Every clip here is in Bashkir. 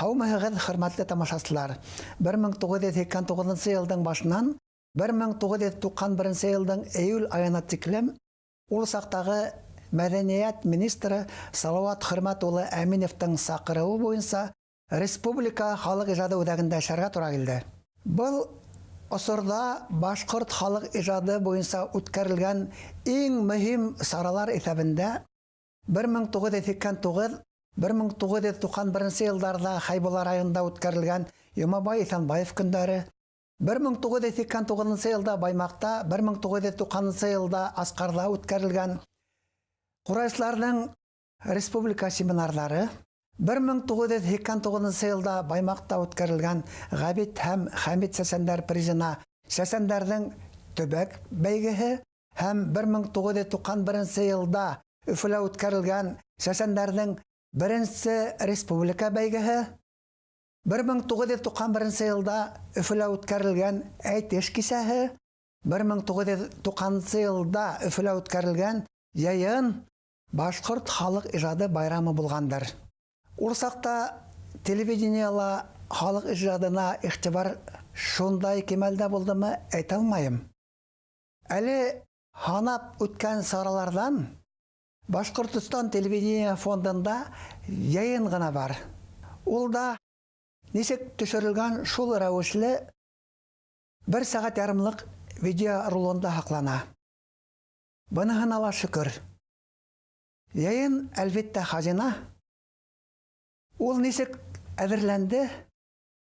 Һаумыһығыҙ, хөрмәтле тамашасылар. 1989 йылдың башынан 1991 йылдың июль айына тиклем ул саҡтағы мәҙәниәт министры Салауат Хөрмәт улы Әминевтың саҡырыуы буйынса Республика халыҡ ижады үҙәгендә эшләргә тура килде. Был осорҙа башҡорт халыҡ ижады буйынса үткәрелгән иң мөһим саралар иҫәбендә 1989-1991 йылдарҙа Хәйбулла районында үткәрелгән Йомабай Иҫәнбаев көндәре, 1989 йылда Баймаҡта, 1990 йылда Асҡарҙа үткәрелгән ҡурайсыларҙың республика семинарҙары, 1989 йылда Баймаҡта үткәрелгән Ғәбит һәм Хәмит сәсәндәр призына сәсәндәрҙең төбәк бәйгеһе һәм 1991 йылда Өфөлә үткәрелгән сәсәндәрҙең беренсе республика бәйгеһе, 1991 йылда Өфөлә үткәрелгән әйтеш кисәһе, 1990 йылда Өфөлә үткәрелгән йыйын башҡорт халыҡ ижады байрамы булғандыр. Ул саҡта телевидениела халыҡ ижадына иғтибар шундай кимәлдә булдымы, әйтә алмайым. Әле һанап үткән сараларҙан Башҡортостан телевидение фондында йыйын ғына бар. Ул да нисек төшөрөлгән шул рәүешле 1,5 сәғәт видеорулонда һаҡлана. Быныһына ла шөкөр. Йыйын, әлбиттә, хазина. Ул нисек әҙерләнде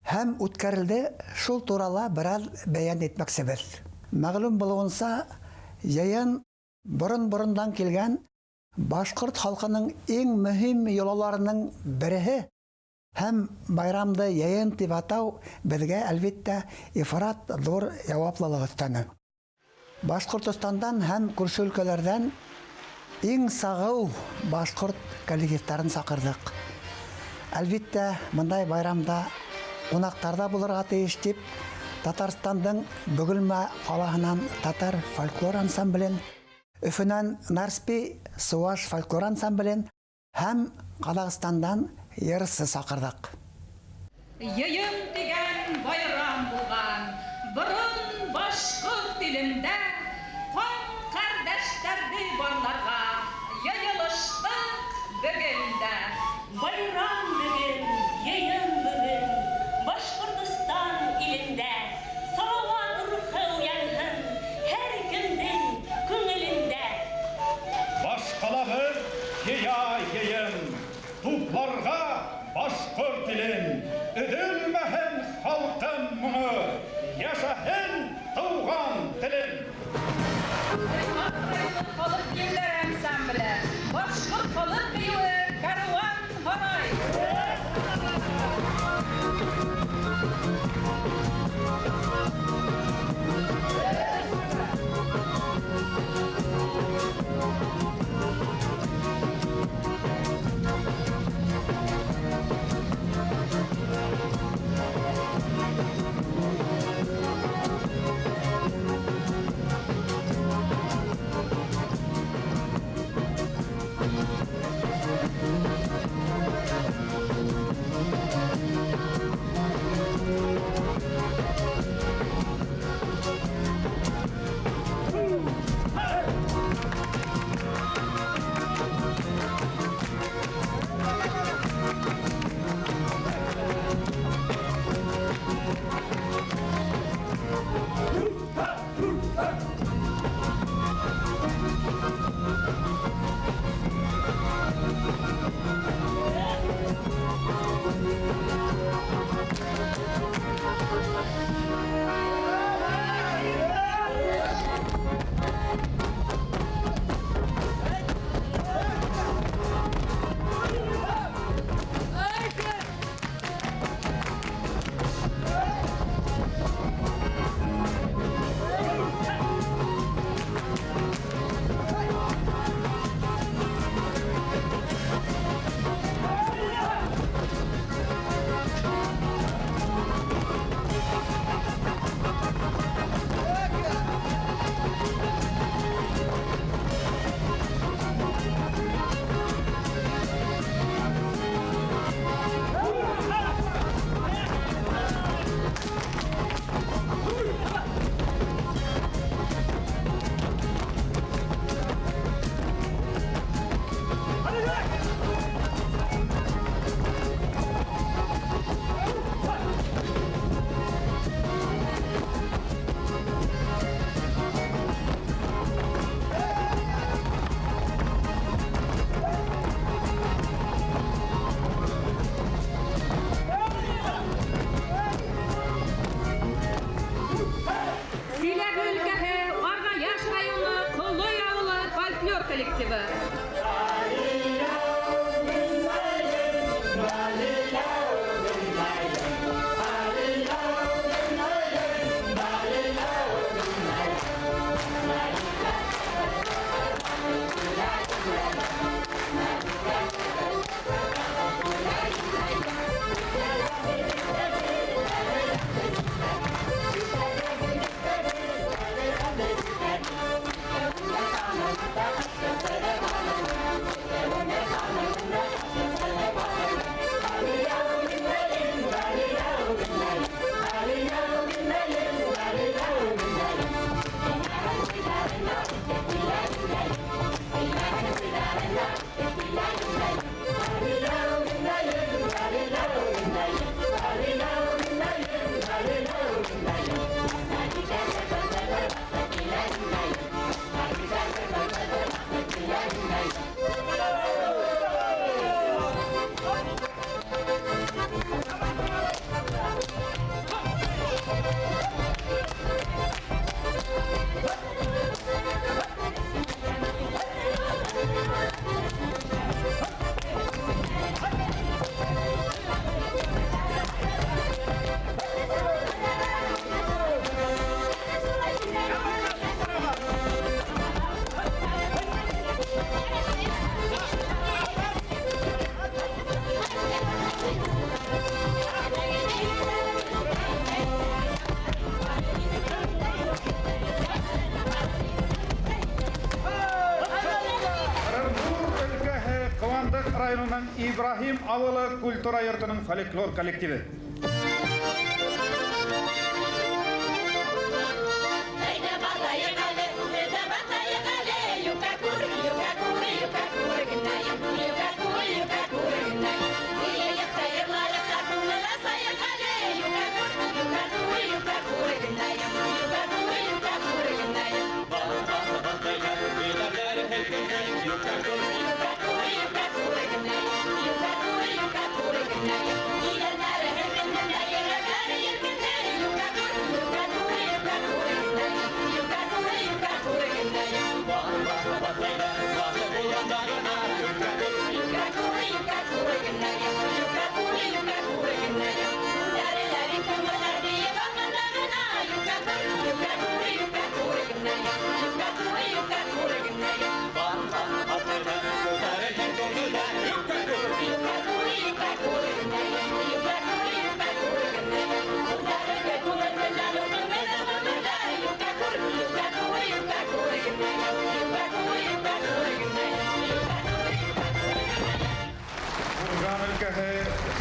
һәм үткәрелде, шул турала бер аҙ бәйән итмәксебеҙ. Мәғлүм булыуынса, йыйын борон-борондан килгән башҡорт халҡының иң мөһим йолаларының береһе һәм байрамды йыйын тип атау беҙгә, әлбиттә, ифрат ҙур яуаплылыҡ өҫтәне. Башҡортостандан һәм күрше өлкәләрҙән иң сағыу башҡорт коллективтарын саҡырҙыҡ. Әлбиттә, бындай байрамда ҡунаҡтар ҙа булырға тейеш тип Татарстандың Бөгөлмә ҡалаһынан татар фольклор ансамблен, Өфөнән Нарспи сыуаш фольклор ансамблен һәм Ҡаҙағстандан йырсы саҡырҙыҡ. Йыйын тигән байрам булған, борон башҡорт илендә ҡан ҡәрҙәштәрҙе барларға йыйылыштыҡ бөгөн дә. Байрам бөгөн, йыйын бөгөн, Башҡортостан илендә Салауат рухы уянһын һәр кемдең күңелендә. Башҡалабыҙ йыя йыйын, тупларға башҡорт илен, өҙөлмәһен халҡым моңо, йәшәһен тыуған телем. Баймаҡ районы халыҡ кейемдәре ансамбле, башҡорт халыҡ бейеүе «Каруан һарай». Бостандыҡ районының Ибраһим ауылы культура йортоноң фольклор коллективы.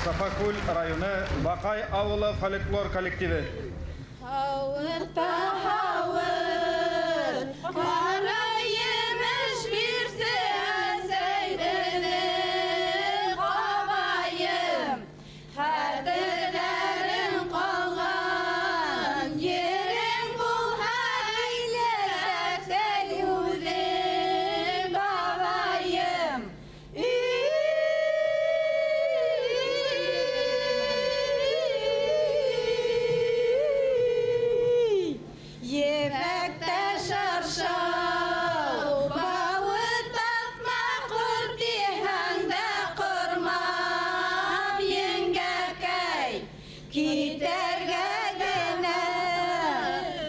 Сафакүл районы Баҡай ауылы фольклор коллективы. Һауытта һауыт, ҡара емеш бирсен сәйҙенең ҡабайым. Хәтерҙәрең ҡалған, ерең булһа әйләсәк үҙең бабайым. Ебәктә шаршау, бауы тартма ҡор тиһәң дә ҡормам, еңгәкәй. Китәргә генә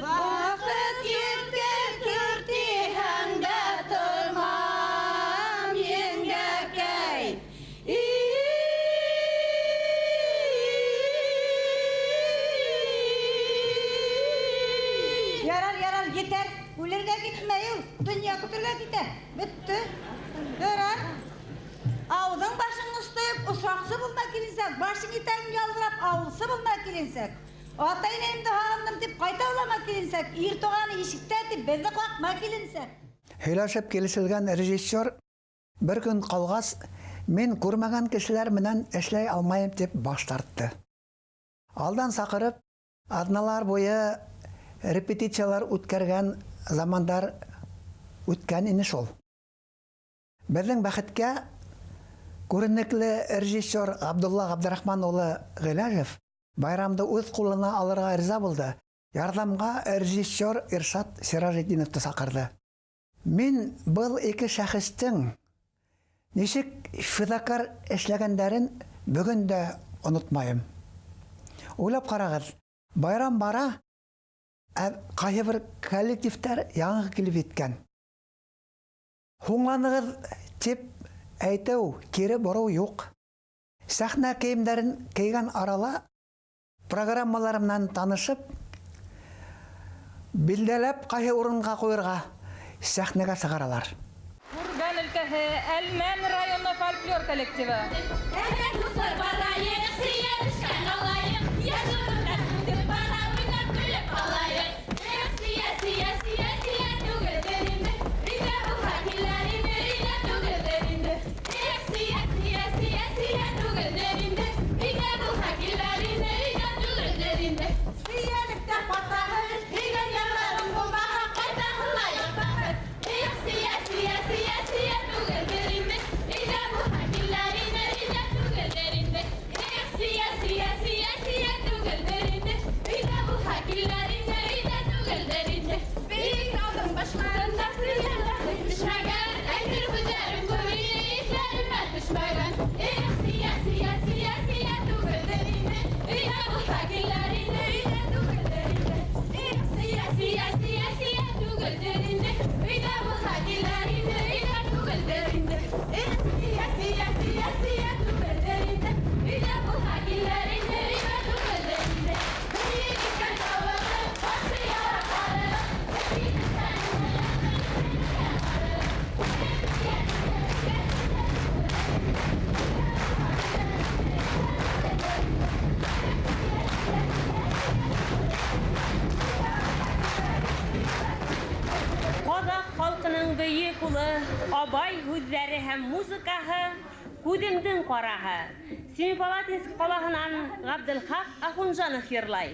ваҡыт етте, тор тиһәң дә тормам, еңгәкәй. Ярар, ярар, етәр. Үлергә китмәй ул, донъя көтөргә китә. Бөттө. Ярар. Ауҙың башың остоеп, осраҡсы булма киленсәк, башың итәгең ялдырап, ауылсы булма киленсәк. Атай-инәйемде һағындым тип ҡайта улама киленсәк, ир туғаны ишектә тип беҙҙе ҡаҡма киленсәк. Һөйләшеп килешелгән режиссер бер көн ҡалғас, мин күрмәгән кешеләр менән эшләй алмайым тип баш тартты. Алдан саҡырып, аҙналар буйы репетициялар үткәргән замандар үткән ине шул. Беҙҙең бәхеткә күренекле режиссер Абдулла Ғабдрахман улы Ғиләжев байрамды үҙ ҡулына алырға риза булды. Ярҙамға режиссер Иршат Сиражетдиновты саҡырҙы. Мин был ике шәхестең нисек фиҙакар эшләгәндәрен бөгөн дә онотмайым. Уйлап ҡарағыҙ, байрам бара, ә ҡайһы бер коллективтар яңы килеп еткән. Һуңланығыҙ тип әйтеү, кире бороу юҡ. Сәхнә кейемдәрен кейгән арала программалар менән танышып, билдәләп ҡайһы урынға ҡуйырға сәхнәгә сығаралар. Курган өлкәһе Әлмән районы фольклор коллективы. Әйҙә, дуҫтар, барайыҡ, сөйәрешкән алайыҡ, язылырға үтеп бара, уйнап көлөп алайыҡ. Эх, сөйә, сөйә, сөйә, сөйә түгелдер инде. Өйҙә булһа килер ине, өйҙә түгелдер инде. Эх, сөйә, сөйә, сөйә, сөйә түгелдер инде. Өйҙә булһа килер ине, өйҙә түгелдер инде. Сөйәлектә ҡатаһы, Һөйгән ярларың булмаһа, ҡайтаһылай бәхет. Эх, сөйә, сөйә, сөйә, сөйә түгелдер инде. Өйҙә булһа килер ине, өйҙә түгелдер инде. Эх, сөйә, сөйә, сөйә, сөйә түгелдер инде. Өйҙә булһа килер ине, өйҙә түгелдер инде. Бейек тауҙың башларында сөйгән бәхет төшмәгән. Әйтер һүҙҙәрем күп ине, иҫләремә төшмәгән. Һүҙҙәре һәм музыкаһы Күҙемдең ҡараһы. Семипалатинск ҡалаһынан Ғабделхаҡ Ахунжанов йырлай.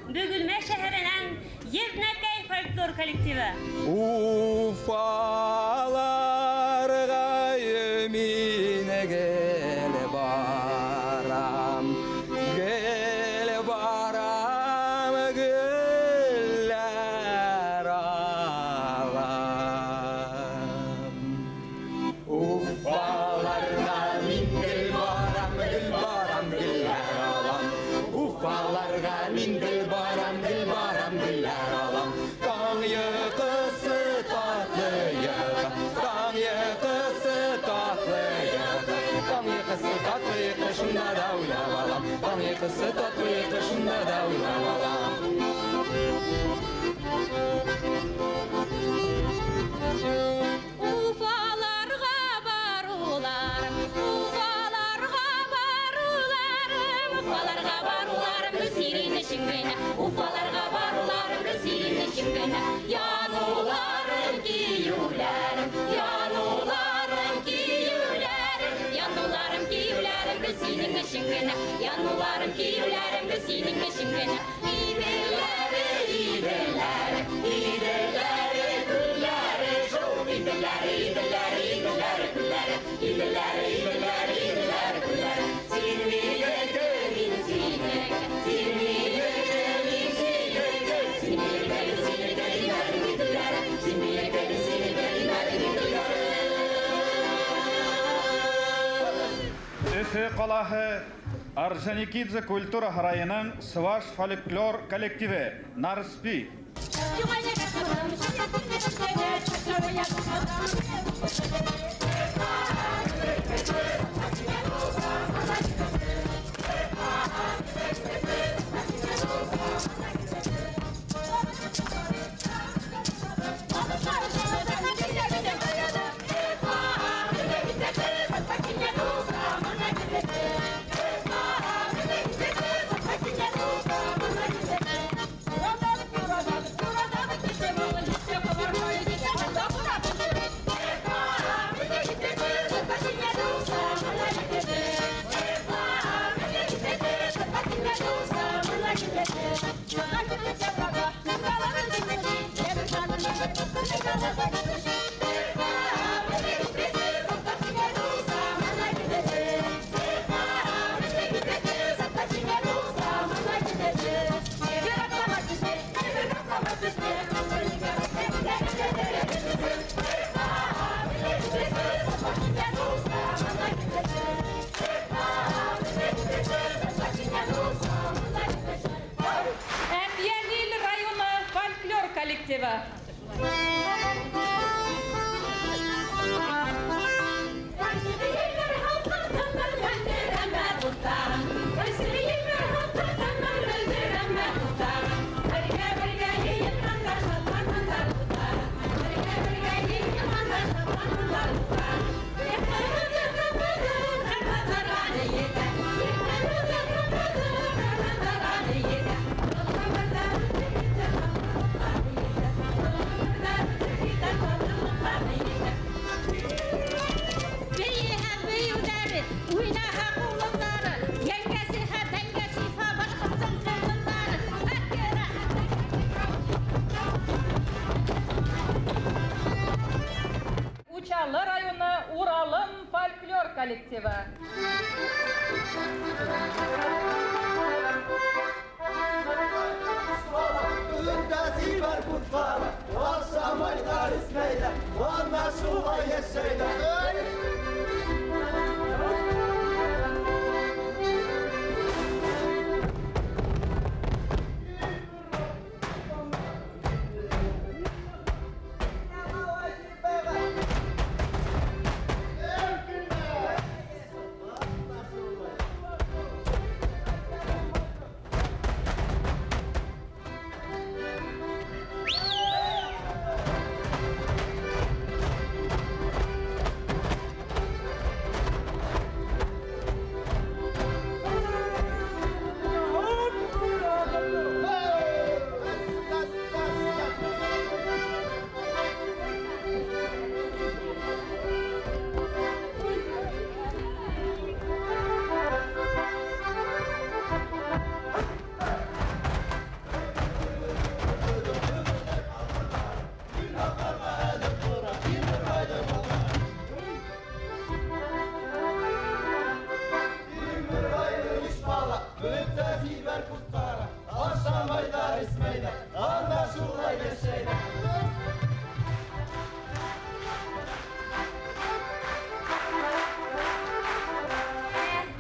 Бөгөлмә шәһәренән Еҙнәкәй фольклор коллективы. Уфаларға мин гел барам, гел барам, гөлләр алам. Уфаларға мин гел барам, гел барам, гөлләр алам. Уфаларға мин гел барам, гел барам, гөлләр алам. Таң йоҡоһо татлы йоҡо, таң йоҡоһо татлы йоҡо, таң йоҡоһо татлы йоҡо, шунда да уйлап алам. Таң йоҡоһо татлы йоҡо, шунда да уйлап алам. Уфаларға барыуларым, Уфаларға барыуларым, Уфаларға барыуларым, синең өсөн генә, Уфаларға барыуларым, синең өсөн генә. Януларым, кейеүләрем, януларым, кейеүләрем, януларым, кейеүләрем, синең өсөн генә, януларым, кейеүләрем, синең өсөн генә. Иделләре, иделләре, иделләре, күлләре, шул иделләре, иделләре, иделләре, күлләре, иделләре, иделләре, иделләре, күлләре. Син минеке, мин синеке, син минеке, мин синеке, син минеке, мин синеке, иделләре, иделләре, син минеке, мин синеке, иделләре, иделләре. Өфө ҡалаһы Орджоникидзе культура һарайының сываш фольклор коллективы Нарспи. коллективы.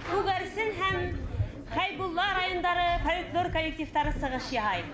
Күгәрсен һәм Хәйбулла райондары фольклор коллективтары сығыш яһай.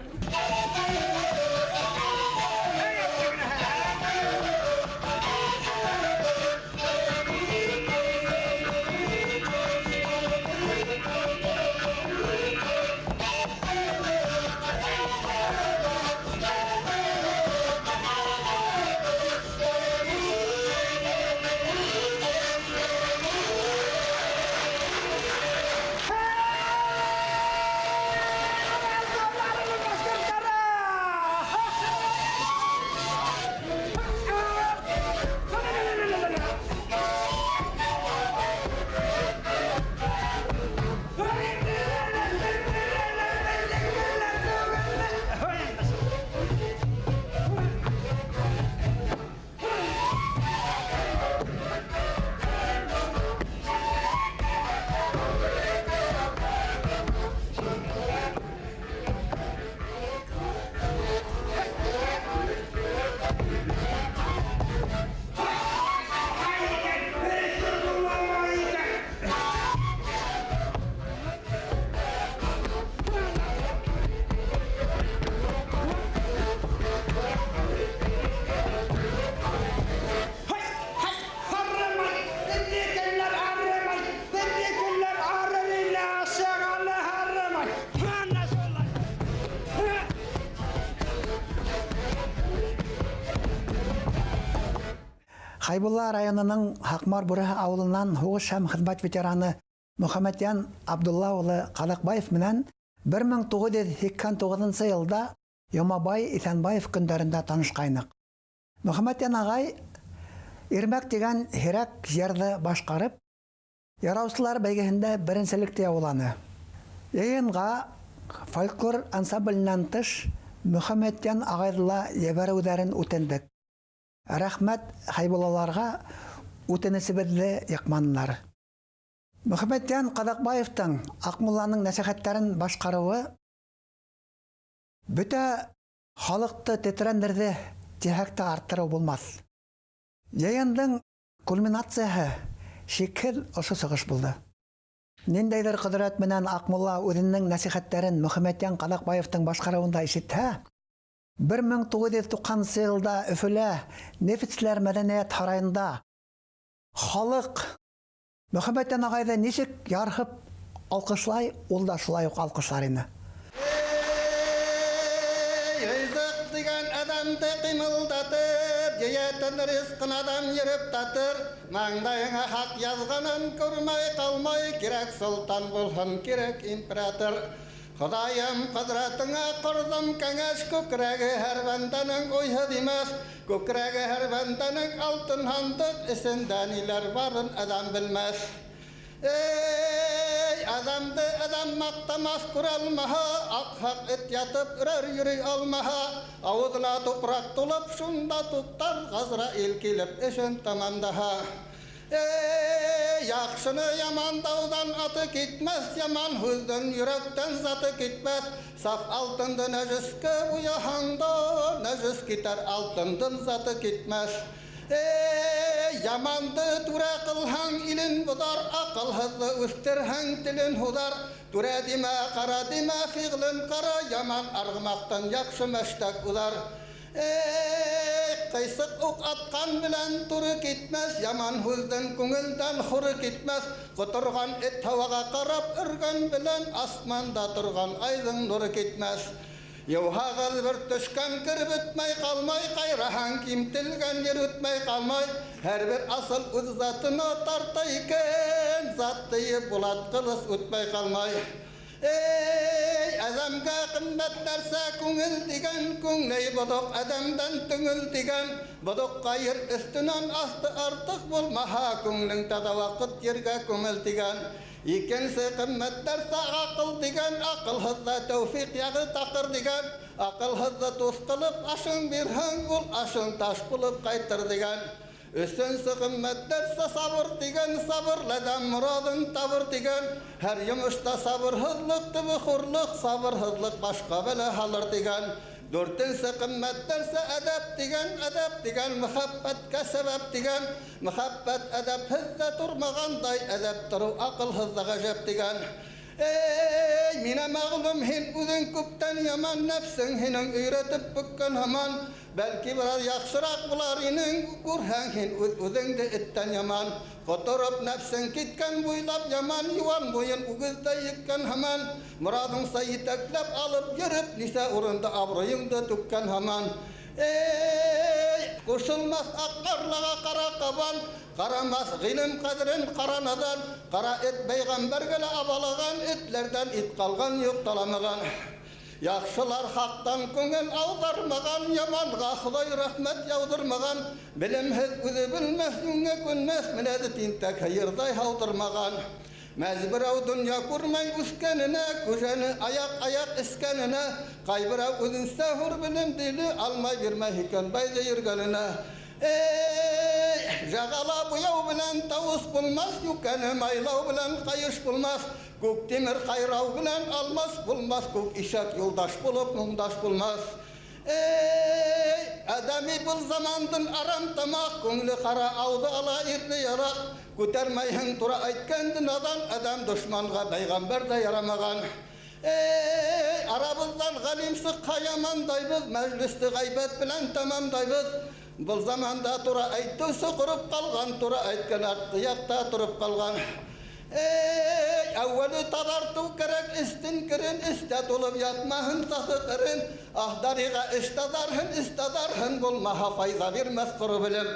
Хәйбулла районының Һаҡмар Бүреһе ауылынан һуғыш һәм хеҙмәт ветераны Мөхәммәтйән Абдулла улы Ҡаҙаҡбаев менән 1989 йылда Йомабай Иҫәнбаев көндәрендә танышҡайныҡ. Мөхәммәтйән ағай Ирмәк тигән һирәк йырҙы башҡарып, яраусылар бәйгеһендә беренселекте яуланы. Йыйынға фольклор ансамбленән тыш Мөхәммәтйән ағайҙы ла ебәреүҙәрен үтендек. Рәхмәт Хәйбуллаларға үтенесебеҙҙе яҡманылар. Мөхәммәтйән Ҡаҙаҡбаевтың Аҡмулланың нәсихәттәрен башҡарыуы бөтә халыҡты тетрәндерҙе тиһәк тә арттырыу булмаҫ. Йыйындың кульминацияһы шикһеҙ ошо сығыш булды. Ниндәйҙер ҡөҙрәт менән Аҡмулла үҙенең нәсихәттәрен Мөхәммәтйән Ҡаҙаҡбаевтың башҡарыуында ишетһә, 1990 йылда Өфөлә Нефтселәр мәҙәниәт һарайында халыҡ Мөхәммәтйән ағайҙы нисек ярһып алҡышлай, ул да шулай уҡ алҡышлар ине. Ризыҡ тигән әҙәмде ҡыймылдатыр, йыйәтен ризҡын әҙәм йөрөп татыр, маңдайыңа хаҡ яҙғанын күрмәй ҡалмай, кәрәк солтан булһын, кәрәк император. Хоҙайым ҡөҙрәтеңә ҡорҙом кәңәш, күкрәге һәр бәндәнең уйһыҙ имәс, күкрәге һәр бәндәнең алтын һандыҡ, эсендә ниҙәр барын әҙәм белмәҫ. Эй, әҙәмде әҙәм маҡтамаҫ күрәлмәһә, аҡһаҡ эт ятып өрәр йөрөй алмаһа, ауыҙына тупраҡ тулып шунда туҡтар, Ғазраил килеп эшен тамамдаһа. Ey, yaxşını yamandaudan atı gitmez, yaman hüzdün yürekten zatı gitmez. Saf altındı nejiske uyahanda, nejis gider altındın zatı gitmez. Ey, yamandı türe kılhan ilin budar, akıl hızlı üstirhen tilin hudar. Türe dime kara dime fiğlin kara, yaman argımaktan yakşı meştek udar. Ey, qıysıq uq atqan bilan turi ketmez, yaman huzdan ko'ngildan xuri ketmez. Quturgan it havaga qarab urgan bilan osmonda turgan ayning nuri ketmez. Yovhag'il bir tushgan kir bitmay qolmay, qayrahan kemtilgan yer o'tmay qolmay. Har bir asl o'z zotini tortay ekan, zot deyib bulat qilis o'tmay qolmay. Ey, adamga qimmat narsa ko'ngil degan, ko'ngli buduq adamdan tungil degan. Buduqqa yer ustidan osti ortiq bo'lmaha, ko'ngling tada vaqt yerga ko'mil degan. Ikkinchisi qimmat narsa aql degan, aql hızla tavfiq yag'i taqir degan. Aql hızla do'st qilib ashing berhang, ul ashing tosh bo'lib qaytir degan. Üçüncüsü qimmat narsa sabr degan, sabrladan murodin tabir degan. Har yumushda sabrhizlik tubi xo'rliq, sabrhizlik boshqa bala halir degan. Dördüncüsü qimmat narsa adab degan, adab degan muhabbatga sabab degan. Muhabbat adab hizda turmaganday, adab turuv aql hizda g'ajab degan. Ey, mina ma'lum hin o'zing ko'pdan yomon, nafsing hining uyratib bukkan hamon. Balki biroz yaxshiroq bo'lar ining, ko'rhang hin o'zingni itdan yomon. Qo'tirib nafsing ketgan bo'ylab yomon, yuvan bo'yin o'gizda yekkan hamon. Murodingsa yetaklab olib yurib, nisa o'rinda obro'yingni to'kkan hamon. Ey, qo'shilmas aqlarlarga qara qabon, qaramas g'ilm qadrin qara nazar. Qara it payg'ambarga avalagan, itlardan it qolgan yo'q talamagan. Yaxshilar haqdan ko'ngil ag'darmagan, yomonga Xudoy rahmat yog'dirmagan. Bilimsiz o'zi bilmas, unga ko'nmas, minadi tentak hayirday havdirmagan. Мәзбірау дүния көрмей өскеніне, көжені аяқ-аяқ іскеніне, қайбірау өзінсе хур білім дилі, алмай бермей Хикенбайды жүргеніне. Ey, жағала бояу білән тауыс болмас, юкәні майлау білән қайыш болмас, көк темір қайрау білән алмас болмас, көк ишак юлдаш болып мұңдаш болмас. Ey, adami bu zamandın aram tamaq, ko'ngli qara avdi ala erni yaraq, ko'tarmayhin tura aytgandi nadan, adam dushmanga payg'ambar da yaramagan. Ey, aramızdan g'alimsiz qayamandaymiz, majlisni g'aybat bilan tamomlaymiz. Bu zamanda tura aytuvsi qurib qolgan, tura aytgan artqi yoqda turib qolgan. Ey, avvali tazartuv kerak istin kirin, ista to'lib yotmahin sasiq irin. Ah dariga ish tazarhin, is tazarhin, bo'lmaha fayza bermas quri bilim.